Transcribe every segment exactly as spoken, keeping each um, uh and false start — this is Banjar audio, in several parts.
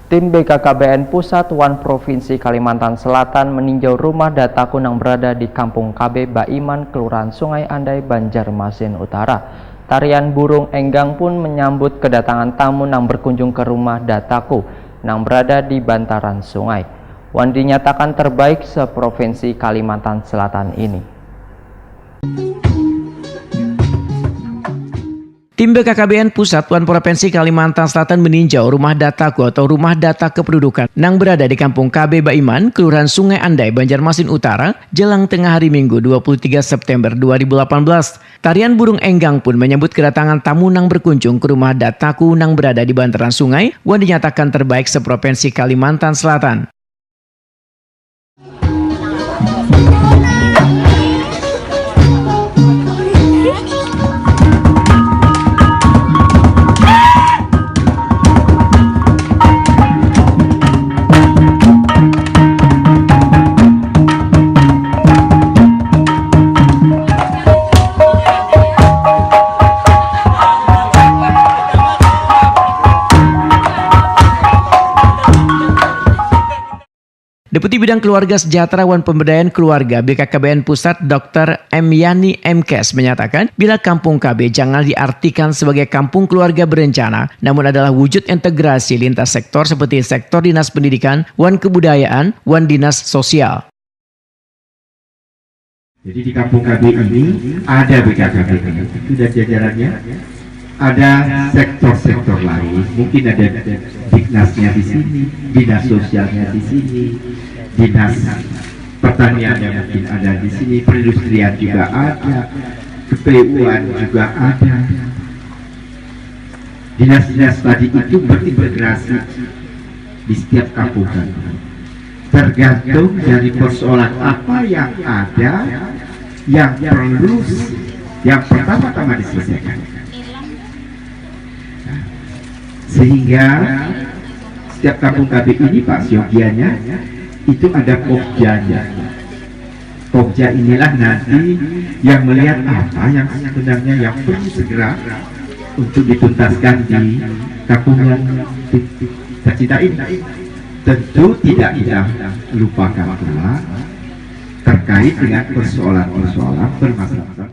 Tim B K K B N Pusat wan Provinsi Kalimantan Selatan meninjau rumah dataku nang berada di Kampung K B Baiman, Kelurahan Sungai Andai, Banjarmasin Utara. Tarian burung enggang pun menyambut kedatangan tamu nang berkunjung ke rumah dataku nang berada di bantaran sungai, wan dinyatakan terbaik se-Provinsi Kalimantan Selatan ini. Tim B K K B N Pusat wan Provinsi Kalimantan Selatan meninjau rumah dataku atau rumah data kependudukan nang berada di Kampung K B Baiman, Kelurahan Sungai Andai, Banjarmasin Utara, jelang tengah hari Minggu, dua puluh tiga September dua ribu delapan belas. Tarian burung enggang pun menyambut kedatangan tamu nang berkunjung ke rumah dataku nang berada di bantaran sungai, wan dinyatakan terbaik se-Provinsi Kalimantan Selatan. Deputi Bidang Keluarga Sejahtera wan Pemberdayaan Keluarga B K K B N Pusat, Doktor M Yani M Kes, menyatakan, bila Kampung K B jangan diartikan sebagai kampung keluarga berencana, namun adalah wujud integrasi lintas sektor seperti sektor dinas pendidikan, wan kebudayaan, wan dinas sosial. Jadi di Kampung K B ini ada B K K B N itu dan jajarannya, ada sektor-sektor lain, mungkin ada dignasnya di sini, dinas sosialnya di sini, dinas pertaniannya mungkin ada di sini, perindustrian juga ada, kepewan juga ada. Dinas-dinas tadi itu berintegrasi di setiap kampung, tergantung dari persoalan apa yang ada, yang perlu, yang pertama-tama diselesaikan. Sehingga setiap Kampung K B ini, Pak, siogianya itu ada pokjanya. Pokja inilah nanti yang melihat apa yang sebenarnya yang perlu segera untuk dituntaskan di kampung yang kita cintai. Tentu tidak kita lupakan pula terkait dengan persoalan-persoalan, permasalahan.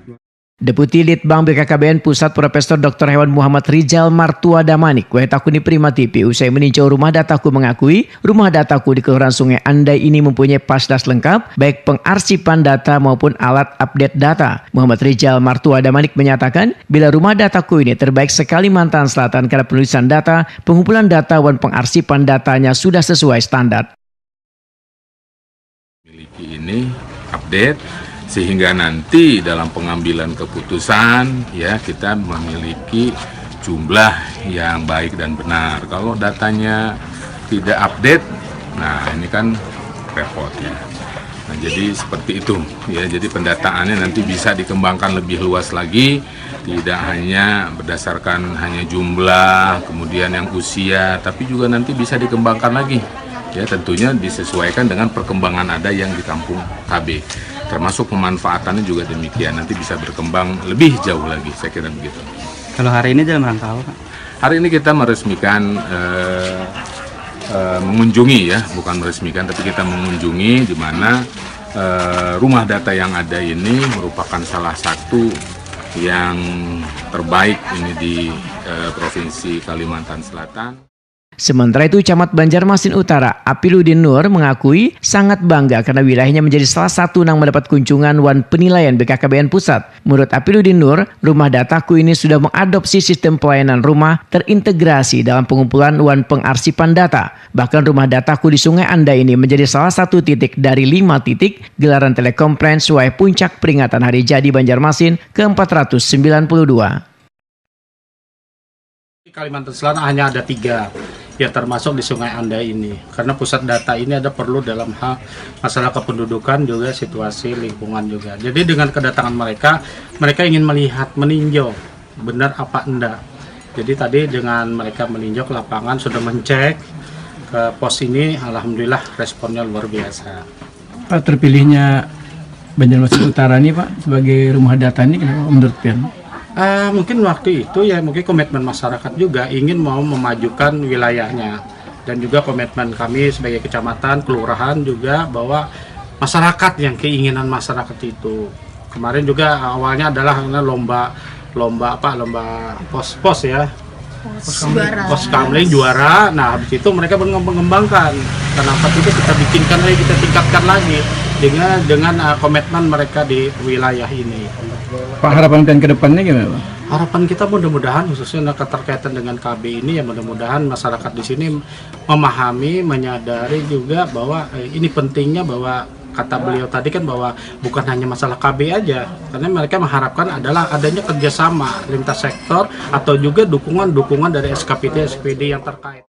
Deputi Litbang B K K B N Pusat, Profesor Doktor Hewan Muhammad Rijal Martua Damanik, wae takuni Prima T V usai meninjau rumah dataku, mengakui rumah dataku di Kelurahan Sungai Andai ini mempunyai fasilitas lengkap, baik pengarsipan data maupun alat update data. Muhammad Rijal Martua Damanik menyatakan, bila rumah dataku ini terbaik se-Kalimantan Selatan karena penulisan data, pengumpulan data, wan pengarsipan datanya sudah sesuai standar. Miliki ini update, sehingga nanti dalam pengambilan keputusan, ya, kita memiliki jumlah yang baik dan benar. Kalau datanya tidak update, nah, ini kan repot, ya. Nah, jadi seperti itu, ya. Jadi pendataannya nanti bisa dikembangkan lebih luas lagi, tidak hanya berdasarkan hanya jumlah, kemudian yang usia, tapi juga nanti bisa dikembangkan lagi. Ya, tentunya disesuaikan dengan perkembangan ada yang di Kampung K B. Termasuk pemanfaatannya juga demikian, nanti bisa berkembang lebih jauh lagi, saya kira begitu. Kalau hari ini dalam rangka apa, Pak? Hari ini kita meresmikan, eh, eh, mengunjungi, ya, bukan meresmikan, tapi kita mengunjungi di mana, eh, rumah data yang ada ini merupakan salah satu yang terbaik ini di, eh, Provinsi Kalimantan Selatan. Sementara itu, Camat Banjarmasin Utara, Apiludin Nur, mengakui sangat bangga karena wilayahnya menjadi salah satu nang mendapat kunjungan wan penilaian B K K B N Pusat. Menurut Apiludin Nur, rumah dataku ini sudah mengadopsi sistem pelayanan rumah terintegrasi dalam pengumpulan wan pengarsipan data. Bahkan rumah dataku di Sungai Andai ini menjadi salah satu titik dari lima titik gelaran telekonferensi wae puncak peringatan Hari Jadi Banjarmasin ke empat ratus sembilan puluh dua. Di Kalimantan Selatan hanya ada tiga, ya, termasuk di Sungai Andai ini. Karena pusat data ini ada perlu dalam hal masalah kependudukan, juga situasi lingkungan juga. Jadi dengan kedatangan mereka, mereka ingin melihat, meninjau benar apa enggak. Jadi tadi dengan mereka meninjau ke lapangan, sudah mencek ke pos ini, alhamdulillah responnya luar biasa. Pak, terpilihnya Banjarmasin Utara nih, Pak, sebagai rumah data ini kenapa menurut pian? Ah, mungkin waktu itu, ya, mungkin komitmen masyarakat juga ingin mau memajukan wilayahnya. Dan juga komitmen kami sebagai kecamatan, kelurahan juga bahwa masyarakat yang keinginan masyarakat itu. Kemarin juga awalnya adalah karena lomba lomba apa lomba pos-pos ya. Pos Kamling juara. Nah, habis itu mereka mengembangkan. Kenapa tidak kita bikinkan lagi, kita tingkatkan lagi dengan dengan uh, komitmen mereka di wilayah ini. Pak, harapan pian ke depannya gimana, Pak? Harapan kita mudah-mudahan khususnya nah, keterkaitan dengan K B ini ya mudah-mudahan masyarakat di sini memahami, menyadari juga bahwa eh, ini pentingnya bahwa kata beliau tadi kan bahwa bukan hanya masalah K B aja karena mereka mengharapkan adalah adanya kerjasama lintas sektor atau juga dukungan-dukungan dari S K P T S P D yang terkait.